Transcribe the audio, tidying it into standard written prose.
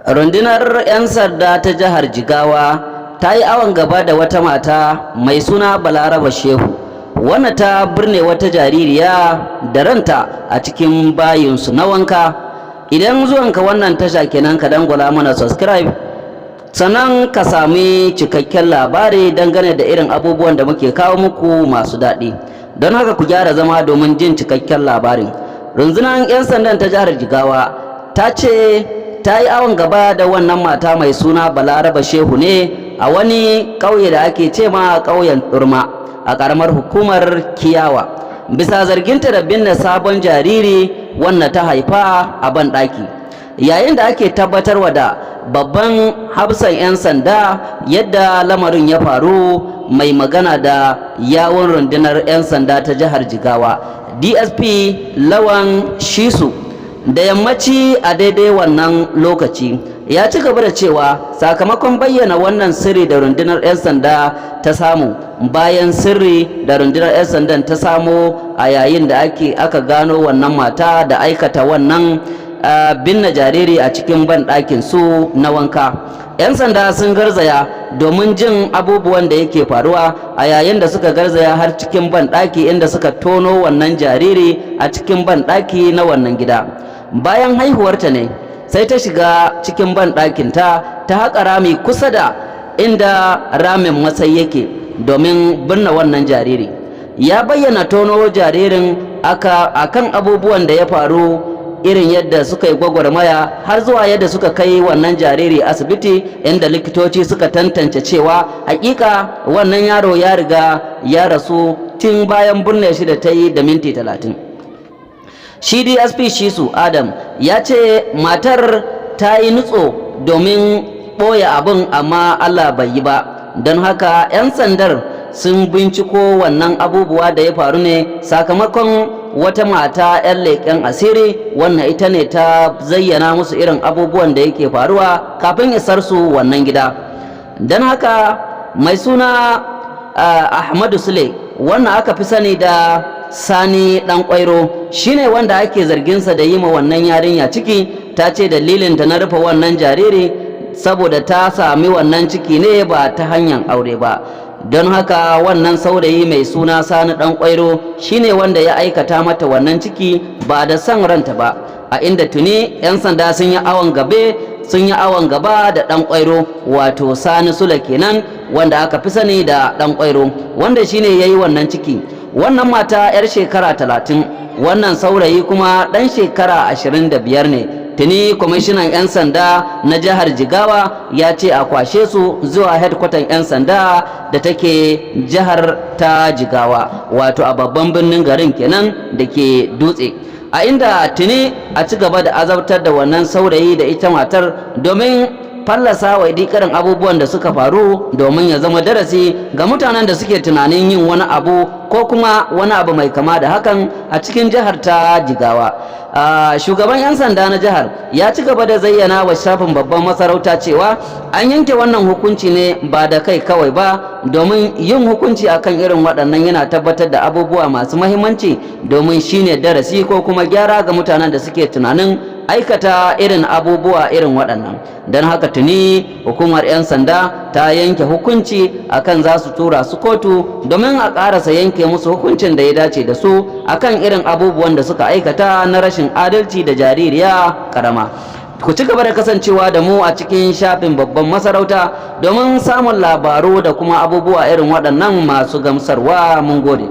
Rundunar 'yan sanda ta jihar Jigawa ta yi awon gaba da wata mata mai suna Balaraba Shehu, wanda ta birne wata jaririya da ranta a cikin bayinsu na wanka. Idan zuwanka wannan tasha kenan, ka dangwala mana subscribe, sannan ka sami cikakken labari dangane da irin abubuwan da muke kawo muku masu daɗi. Don haka ku gyara zama domin jin cikakken labarin. Rundunar 'yan sandan ta jihar Jigawa ta ce ta yi awon gaba da wannan mata mai suna Balaraba Shehu ne a wani ƙauye da ake ce ma ƙauyen Ɗurma a ƙaramar hukumar Kiyawa, bisa zarginta da binne sabon jariri wanda ta haifa a banɗaki. Yayin da ake tabbatarwa da babban hafsan 'yan sanda yadda lamarin ya faru, mai magana da yawun rundunar 'yan sanda ta jihar Jigawa, DSP Lawan Shisu, da yammaci a daidai wannan lokaci, ya ci gaba da cewa sakamakon bayyana wannan sirri da rundunar 'yan sanda ta samu, bayan sirri da rundunar 'yan sandan ta samu a yayin da aka gano wannan mata da aikata wannan binne jariri a cikin banɗakin su na wanka, 'yan sanda sun garzaya domin jin abubuwan da yake faruwa. A yayin da suka garzaya har cikin banɗaki, inda suka tono wannan jariri a cikin banɗaki na wannan gida, bayan haihuwarta ne sai ta shiga cikin banɗakinta, ta haƙa rami kusa da inda ramin masai yake domin binne wannan jariri. Ya bayyana tono jaririn aka akan abubuwan da ya faru, irin yadda suka yi gwagwarmaya har zuwa yadda suka kai wannan jariri asibiti, inda likitoci suka tantance cewa hakika wannan yaro ya riga ya rasu tun bayan binne shi da ta yi da minti 30. Shi DSP Shisu Adam ya ce matar ta yi nutso domin ɓoye abin, amma Allah bai yi ba. Don haka 'yan sandar sun binciko wannan abubuwa da ya faru ne sakamakon wata mata 'yan leƙen asiri, wannan ita ne ta zayyana musu irin abubuwan da yake faruwa kafin isar su wannan gida. Don haka mai suna Ahmadu Sule, wannan aka fi sani da Sani Ɗan Ƙwairo, shine wanda ake zarginsa da yi ma wannan yarinya ciki. Ta ce dalilinta na rufe wannan jariri saboda ta sami wannan ciki ne ba ta hanyar aure ba. Don haka wannan saurayi mai suna Sani Ɗan Ƙwairo shine wanda ya aikata mata wannan ciki ba da son ranta ba, a inda tuni 'yan sanda sun yi awon gaba da Ɗan Ƙwairo, wato Sani Sule kenan, wanda aka fi sani da Ɗan Ƙwairo, wanda shine ya yi wannan ciki. Wannan mata 'yar shekara 30, wannan saurayi kuma ɗan shekara 25 ne. Tuni kwamishinan 'yan sanda na jihar Jigawa ya ce a kwashe su zuwa hedkwatan 'yan sanda da take jihar ta Jigawa, wato a babban birnin garin kenan da ke Dutse, a inda tuni a ci gaba da azabtar da wannan saurayi da ita matar domin fallasa wa irin abubuwan da suka faru, domin ya zama darasi ga mutanen da suke tunanin yin wani abu ko kuma wani abu mai kama da hakan a cikin jihar ta Jigawa. Shugaban 'yan sanda na jihar ya ci gaba da zayyana wa shafin Babban Masarauta cewa an yanke wannan hukunci ne ba da kai kawai ba, domin yin hukunci akan irin waɗannan yana tabbatar da abubuwa masu mahimmanci, domin shine darasi ko kuma gyara ga mutanen da suke tunanin aikata irin abubuwa irin waɗannan. Don haka tuni hukumar 'yan sanda ta yanke hukunci akan za su tura su kotu domin a ƙarasa yanke musu hukuncin da ya dace da su akan irin abubuwan da suka aikata na rashin adalci da jaririya karama. Ku ci gaba da kasancewa da mu a cikin shafin Babban Masarauta domin samun labaru da kuma abubuwa irin waɗannan masu gamsarwa. Mun gode.